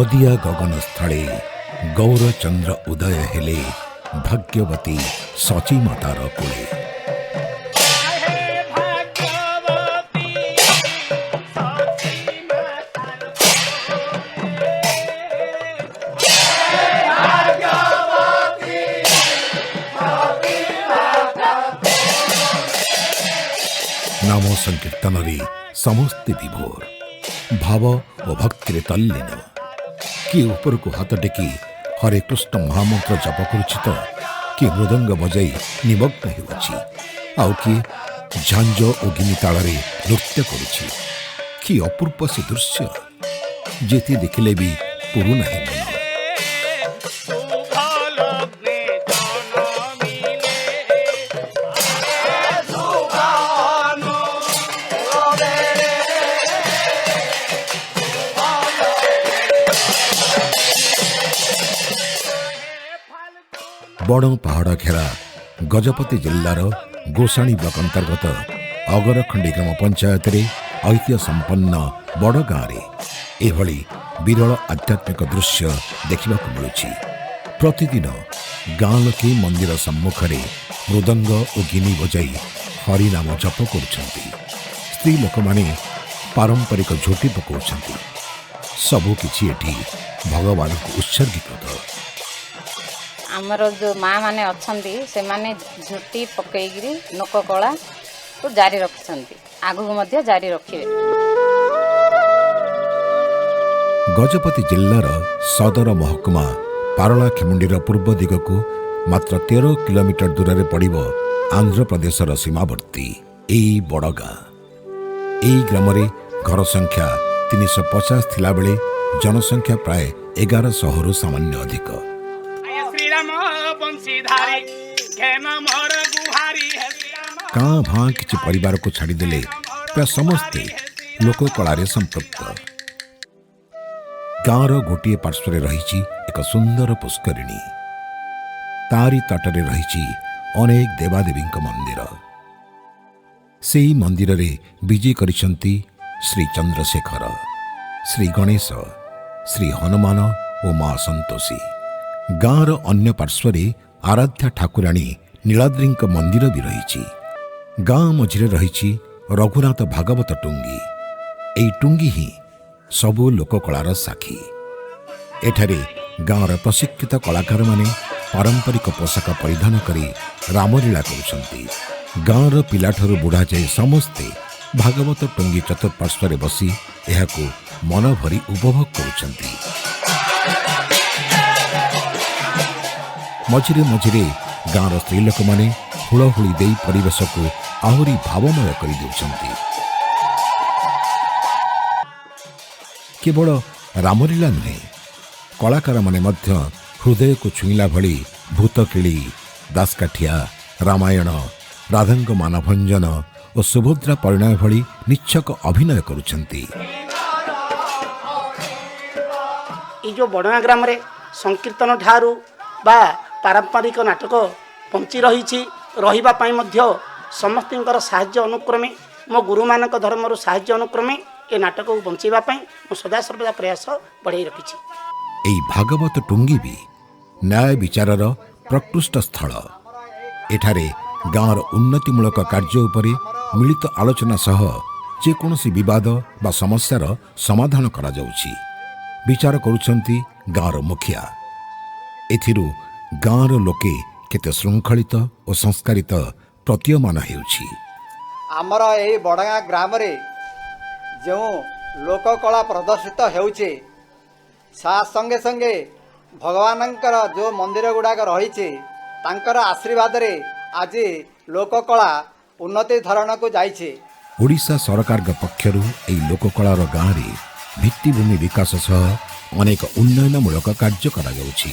ନଦିଆ ଗଗନ ସ୍ଥଳେ ଗୌରଚନ୍ଦ୍ର ଉଦୟ ହେଲେ ଭାଗ୍ୟବତୀ ସଚୀ ମାତାର କୂଳେ। ହେ ଭାଗ୍ୟବତୀ ସଚୀ ମାତାର କୋଳେ। ଭାଗ୍ୟବତୀ ସଚୀ ମାତାର। ନାମ ସଂକୀର୍ତ୍ତନରେ ସମସ୍ତେ ବିଭୋର, ଭାବ ଓ ଭକ୍ତିରେ ତଲ୍ଲୀନ। କିଏ ଉପରକୁ ହାତ ଟେକି ହରେ କୃଷ୍ଣ ମହାମନ୍ତ୍ର ଜପ କରୁଛି ତ କିଏ ମୃଦଙ୍ଗ ବଜାଇ ନିମଗ୍ନ ହେଉଅଛି, ଆଉ କିଏ ଝାଞ୍ଜ ଓ ଗିନି ତାଳରେ ନୃତ୍ୟ କରୁଛି। କି ଅପୂର୍ବ ସେ ଦୃଶ୍ୟ! ଯେତେ ଦେଖିଲେ ବି ପୁରୁନାହିଁ ମନ। ଶୁଭ ଲଗ୍ନେ ଜନମିଲେ। ଶୁଭ ଅନୁକୂଳ ବେଳେ। ଶୁଭ ଲଗ୍ନେ। ବଣ ପାହାଡ଼ ଘେରା ଗଜପତି ଜିଲ୍ଲାର ଗୋସାଣୀ ବ୍ଲକ ଅନ୍ତର୍ଗତ ଅଗରଖଣ୍ଡି ଗ୍ରାମ ପଞ୍ଚାୟତରେ ଐତିହ୍ୟ ସମ୍ପନ୍ନ ବଡ଼ ଗାଁରେ ଏଭଳି ବିରଳ ଆଧ୍ୟାତ୍ମିକ ଦୃଶ୍ୟ ଦେଖିବାକୁ ମିଳୁଛି। ପ୍ରତିଦିନ ଗାଁ ଲୋକେ ମନ୍ଦିର ସମ୍ମୁଖରେ ମୃଦଙ୍ଗ ଓ ଗିନି ବଜାଇ ହରିନାମ ଜପ କରୁଛନ୍ତି। ସ୍ତ୍ରୀ ଲୋକମାନେ ପାରମ୍ପରିକ ଝୋଟି ପକାଉଛନ୍ତି। ସବୁକିଛି ଏଠି ଭଗବାନଙ୍କୁ ଉତ୍ସର୍ଗୀକୃତ। ଆମର ଯେଉଁ ମା ମାନେ ଅଛନ୍ତି, ସେମାନେ ଝୋଟି ପକେଇକିରି ଲୋକକଳାକୁ ଜାରି ରଖିଛନ୍ତି, ଆଗକୁ ମଧ୍ୟ ଜାରି ରଖିବେ। ଗଜପତି ଜିଲ୍ଲାର ସଦର ମହକୁମା ପାରଳାଖେମୁଣ୍ଡିର ପୂର୍ବ ଦିଗକୁ ମାତ୍ର 13 କିଲୋମିଟର ଦୂରରେ ପଡ଼ିବ ଆନ୍ଧ୍ରପ୍ରଦେଶର ସୀମାବର୍ତ୍ତୀ ଏଇ ବଡ଼ଗାଁ। ଏହି ଗ୍ରାମରେ ଘର ସଂଖ୍ୟା 350 ଥିଲାବେଳେ ଜନସଂଖ୍ୟା ପ୍ରାୟ 1100ରୁ ସାମାନ୍ୟ ଅଧିକ। ଶ୍ରୀରାମ ବଂଶୀଧାରୀ ଘେନ ମୋର ଗୁହାରି ହେ ଶ୍ରୀରାମ। କାଁ ଭାଁ କିଛି ପରିବାରକୁ ଛାଡ଼ିଦେଲେ ପ୍ରାୟ ସମସ୍ତେ ଲୋକକଳାରେ ସମ୍ପୃକ୍ତ। ଗାଁର ଗୋଟିଏ ପାର୍ଶ୍ୱରେ ରହିଛି ଏକ ସୁନ୍ଦର ପୁଷ୍କରିଣୀ। ତାରି ତଟରେ ରହିଛି ଅନେକ ଦେବାଦେବୀଙ୍କ ମନ୍ଦିର। ସେଇ ମନ୍ଦିରରେ ବିଜେ କରିଛନ୍ତି ଶ୍ରୀ ଚନ୍ଦ୍ରଶେଖର, ଶ୍ରୀ ଗଣେଶ, ଶ୍ରୀ ହନୁମାନ ଓ ମା ସନ୍ତୋଷୀ। ଗାଁର ଅନ୍ୟ ପାର୍ଶ୍ୱରେ ଆରାଧ୍ୟା ଠାକୁରାଣୀ ନୀଳାଦ୍ରିଙ୍କ ମନ୍ଦିର ବି ରହିଛି। ଗାଁ ମଝିରେ ରହିଛି ରଘୁନାଥ ଭାଗବତ ଟୁଙ୍ଗି। ଏହି ଟୁଙ୍ଗି ହିଁ ସବୁ ଲୋକକଳାର ସାକ୍ଷୀ। ଏଠାରେ ଗାଁର ପ୍ରଶିକ୍ଷିତ କଳାକାରମାନେ ପାରମ୍ପରିକ ପୋଷାକ ପରିଧାନ କରି ରାମଲୀଳା କରୁଛନ୍ତି। ଗାଁର ପିଲାଠାରୁ ବୁଢ଼ା ଯାଏ ସମସ୍ତେ ଭାଗବତ ଟୁଙ୍ଗି ଚତୁଃପାର୍ଶ୍ୱରେ ବସି ଏହାକୁ ମନଭରି ଉପଭୋଗ କରୁଛନ୍ତି। ମଝିରେ ମଝିରେ ଗାଁର ସ୍ତ୍ରୀ ଲୋକମାନେ ହୁଳହୁଳି ଦେଇ ପରିବେଶକୁ ଆହୁରି ଭାବମୟ କରିଦେଉଛନ୍ତି। କେବଳ ରାମଲୀଳା ନୁହେଁ, କଳାକାରମାନେ ମଧ୍ୟ ହୃଦୟକୁ ଛୁଇଁଲା ଭଳି ଭୂତକିଳି, ଦାସକାଠିଆ, ରାମାୟଣ, ରାଧାଙ୍କ ମାନଭଞ୍ଜନ ଓ ସୁଭଦ୍ରା ପରିଣୟ ଭଳି ନିଚ୍ଛକ ଅଭିନୟ କରୁଛନ୍ତି। ଏଇ ଯେଉଁ ବଡ଼ଗାଁ ଗ୍ରାମରେ ସଂକୀର୍ତ୍ତନ ଠାରୁ ବା ପାରମ୍ପରିକ ନାଟକ ବଞ୍ଚି ରହିଛି, ରହିବା ପାଇଁ ମଧ୍ୟ ସମସ୍ତଙ୍କର ସାହାଯ୍ୟ ଅନୁକ୍ରମେ, ମୋ ଗୁରୁମାନଙ୍କ ଧର୍ମରୁ ସାହାଯ୍ୟ ଅନୁକ୍ରମେ ଏ ନାଟକକୁ ବଞ୍ଚାଇବା ପାଇଁ ମୁଁ ସଦାସର୍ବଦା ପ୍ରୟାସ ବଢ଼େଇ ରଖିଛି। ଏହି ଭାଗବତ ଟୁଙ୍ଗି ବି ନ୍ୟାୟ ବିଚାରର ପ୍ରକୃଷ୍ଟ ସ୍ଥଳ। ଏଠାରେ ଗାଁର ଉନ୍ନତିମୂଳକ କାର୍ଯ୍ୟ ଉପରେ ମିଳିତ ଆଲୋଚନା ସହ ଯେକୌଣସି ବିବାଦ ବା ସମସ୍ୟାର ସମାଧାନ କରାଯାଉଛି। ବିଚାର କରୁଛନ୍ତି ଗାଁର ମୁଖିଆ। ଏଥିରୁ ଗାଁର ଲୋକେ କେତେ ଶୃଙ୍ଖଳିତ ଓ ସଂସ୍କାରିତ ପ୍ରତୀୟମାନ ହେଉଛି। ଆମର ଏଇ ବଡ଼ଗାଁ ଗ୍ରାମରେ ଯେଉଁ ଲୋକକଳା ପ୍ରଦର୍ଶିତ ହେଉଛି, ତା ସଙ୍ଗେ ସଙ୍ଗେ ଭଗବାନଙ୍କର ଯେଉଁ ମନ୍ଦିର ଗୁଡ଼ାକ ରହିଛି, ତାଙ୍କର ଆଶୀର୍ବାଦରେ ଆଜି ଲୋକକଳା ଉନ୍ନତି ଧରଣକୁ ଯାଇଛି। ଓଡ଼ିଶା ସରକାରଙ୍କ ପକ୍ଷରୁ ଏହି ଲୋକକଳାର ଗାଁରେ ଭିତ୍ତିଭୂମି ବିକାଶ ସହ ଅନେକ ଉନ୍ନୟନମୂଳକ କାର୍ଯ୍ୟ କରାଯାଉଛି।